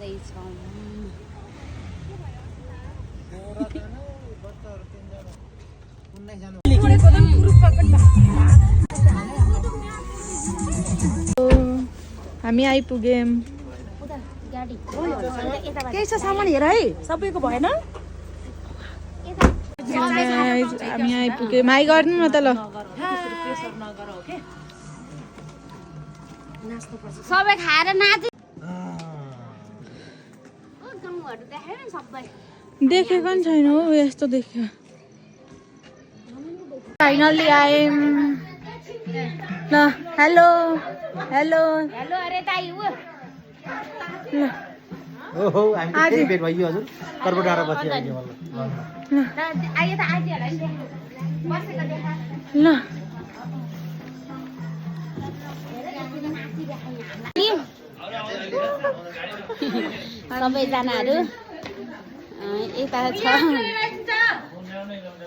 जाँदैछौँ। हामी आइपुग्यौँ। केही छ सामान हेर है, सबैको भएन। हामी आइपुग्यौँ। हाई गर्नु न त ल। सबै खाएर नाचे। देखेको नि छैन हो यस्तो देख्यो। फाइनली आयौँ ल। हेलो हेलो हेलो अरे दाइ उ ओहो हामी त फेरि भेट भयो हजुर। कर्बडाँडा पछि आइदियो आयो त आइदिएला नि बसेको देखा ल। सबैजनाहरू यता छ।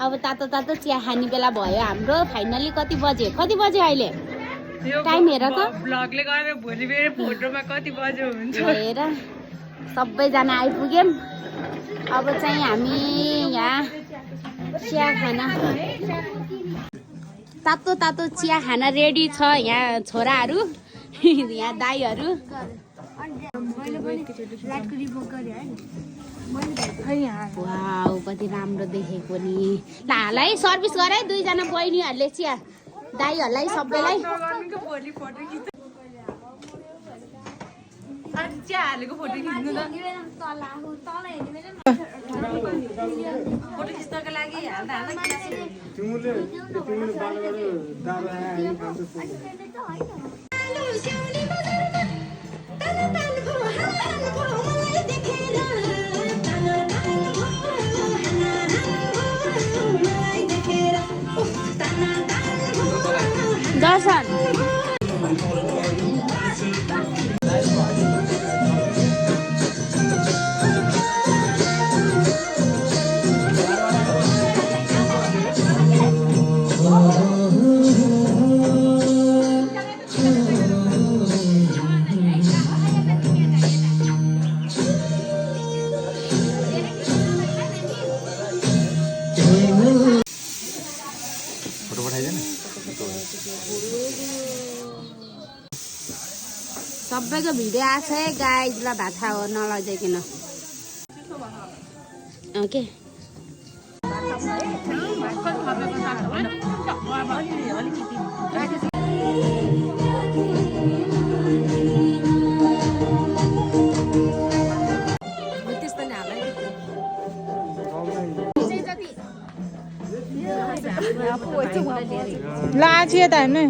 अब तातो तातो चिया खाने बेला भयो हाम्रो। फाइनली कति बज्यो अहिले टाइम हेर त। भ्लगले गर्दा भोलि मेरो फोटोमा कति बज्यो हुन्छ हेर सबैजना आइपुग्यौँ। अब चाहिँ हामी यहाँ चिया खाना तातो तातो चिया खाना रेडी छ। यहाँ छोराहरू यहाँ दाइहरू वाउ कति राम्रो देखेको नि। ल हालै सर्भिस गरे दुईजना बहिनीहरूले चिया दाइहरूलाई सबैलाई। चिया हालेको फोटो खिच्नु त। फोटो खिच्नको लागि दर्शन फोटो पठाइदिनु। सबैको भिडियो आएको छ है गाइजलाई भाषा हो नलजाइकन ओके। ला चिया त हेर्नु।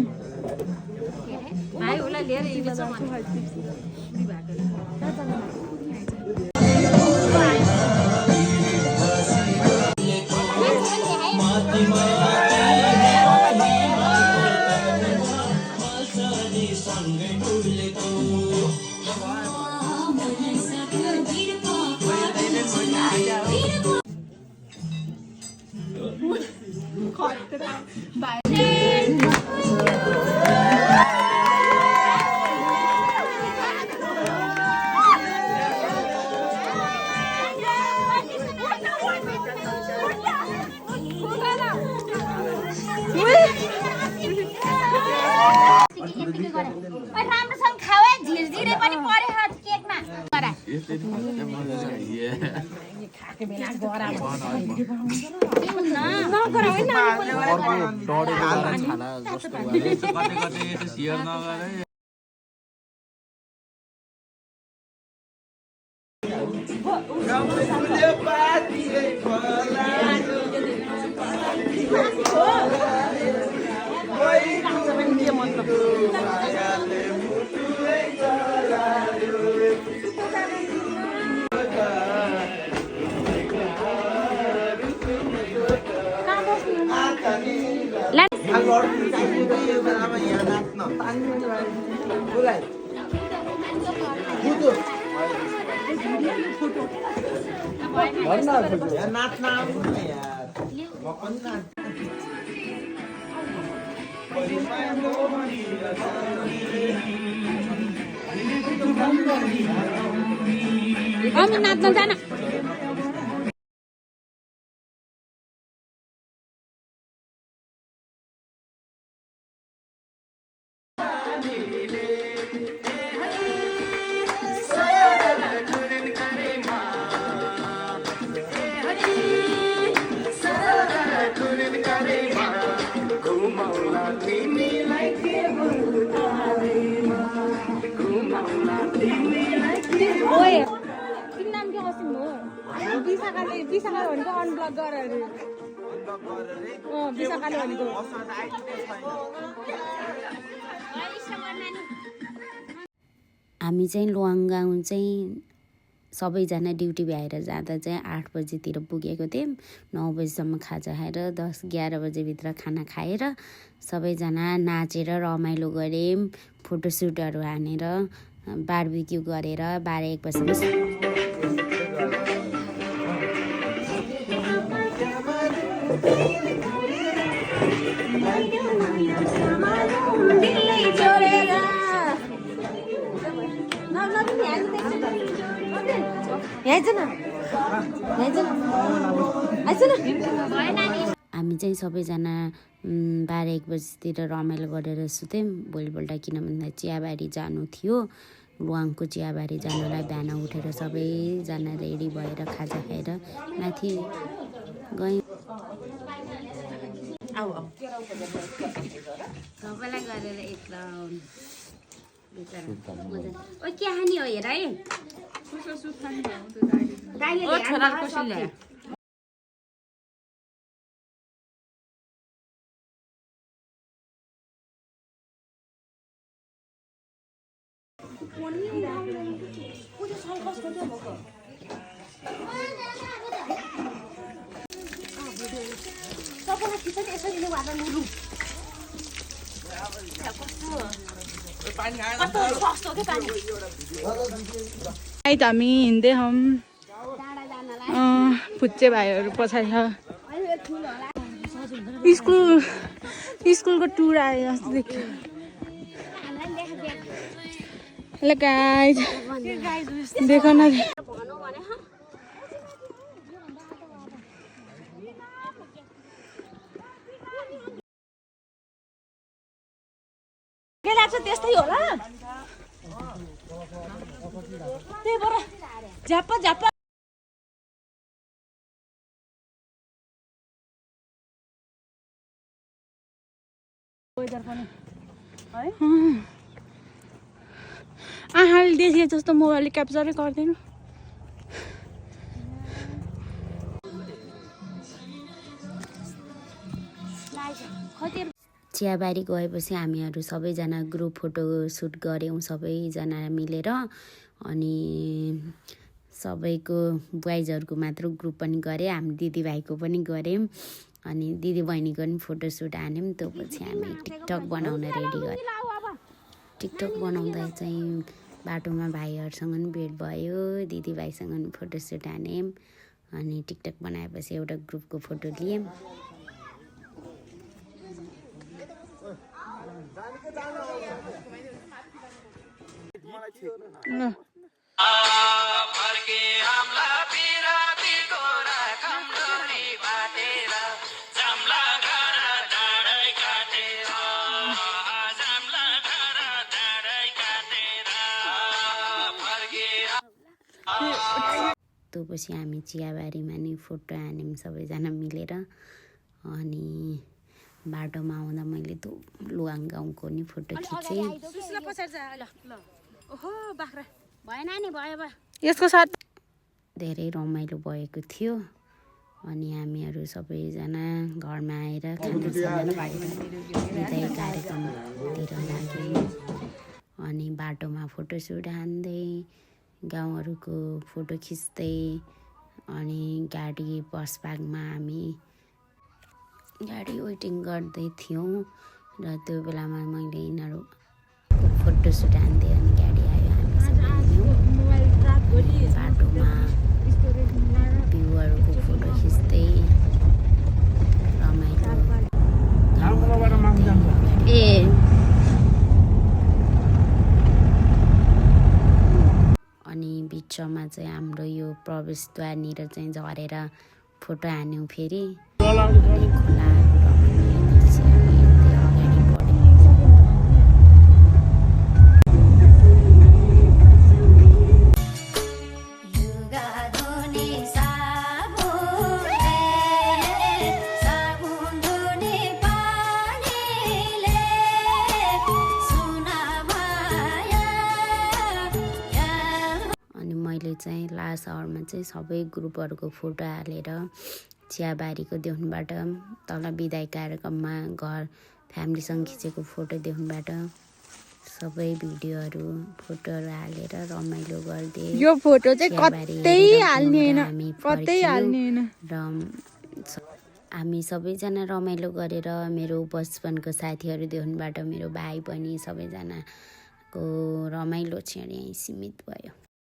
राम्रोसँग खाऊ है झिरझिरे पनि परे केकमा। हामी नाच्न जान ओए तिम्रो नाम के कस्तो हो विशाखा भनेको अनब्लक गर अरे विशाखाले भनेको हामी चाहिँ लुवाङगाउँ चाहिँ सबैजना ड्युटी भ्याएर जाँदा चाहिँ 8 बजीतिर पुगेको थियौँ 9 बजीसम्म खाजा खाएर 10-11 बजेभित्र खाना खाएर सबैजना नाचेर रमाइलो गऱ्यौँ फोटोसुटहरू हानेर बारबिक्यू गरेर 12-1 बजीसम्म हामी चाहिँ सबैजना 12-1 बजीतिर रमाइलो गरेर सुत्यौँ भोलिपल्ट किन भन्दा चियाबारी जानु थियो लुवाङको चियाबारी जानलाई बिहान उठेर सबैजना रेडी भएर खाजा खाएर माथि गयौँ सबैलाई गरेर एक राउन्ड ओ के हानी हो हेर है हामी हिँड्दै हौँ फुच्चे भाइहरू पछाडि छ स्कुलको टुर आयो जस्तो देख्यो ल गाइज देखो न के लाग्छ त्यस्तै होला त्यही भएर झ्याप्प झ्याप्प आँखाले देखे जस्तो मोबाइलले क्याप्चरै गर्दैन चियाबारी गएपछि हामीहरू सबैजना ग्रुप फोटो सुट गऱ्यौँ सबैजना मिलेर अनि सबैको बोइजहरूको मात्र ग्रुप पनि गरेँ हामी दिदीभाइको पनि गऱ्यौँ अनि दिदीबहिनीको पनि फोटो सुट हान्यौँ त्यो पछि हामी टिकटक बनाउन रेडी गऱ्यौँ टिकटक बनाउँदा चाहिँ बाटोमा भाइहरूसँग पनि भेट भयो दिदीभाइसँग पनि फोटो सुट हान्यौँ अनि टिकटक बनाएपछि एउटा ग्रुपको फोटो लियौँ त्योपछि हामी चियाबारीमा नि फोटो हान्यौँ सबैजना मिलेर अनि बाटोमा आउँदा मैले त्यो लुवाङ गाउँको नि फोटो खिचेँ यसको साथ धेरै रमाइलो भएको थियो अनि हामीहरू सबैजना घरमा आएर खाना कार्यक्रमतिर लाग्यौँ अनि बाटोमा फोटोसुट हान्दै गाउँहरूको फोटो खिच्दै अनि गाडी बस पार्कमा हामी गाडी वेटिङ गर्दै थियौँ र त्यो बेलामा मैले यिनीहरू फोटोसुट हान्दै अनि गाडी आयो हामी सबै बाटोमा भ्यूहरूको फोटो खिच्दै रमाइलो ए अनि बिच वर्षमा चाहिँ हाम्रो यो प्रवेशद्वारनिर चाहिँ झरेर फोटो हान्यौँ फेरि अनि खोलाहरू रमाइलो दृश्य हेर्दै अगाडि बढ्यौँ। अनि मैले चाहिँ लास्ट आवरमा चाहिँ सबै ग्रुपहरूको फोटो हालेर चियाबारीको देख्नुबाट तल बिदाई कार्यक्रममा घर फ्यामिलीसँग खिचेको फोटो देख्नुबाट सबै भिडियोहरू फोटोहरू हालेर रमाइलो गर्दै यो फोटो चाहिँ चियाबारी कतै हेरेर हाल्ने हैन, हामी कतै हाल्ने हैन। र हामी सबैजना रमाइलो गरेर मेरो बचपनको साथीहरू देख्नुबाट मेरो भाइ बहिनी सबैजनाको रमाइलो क्षण यहीँ सीमित भयो।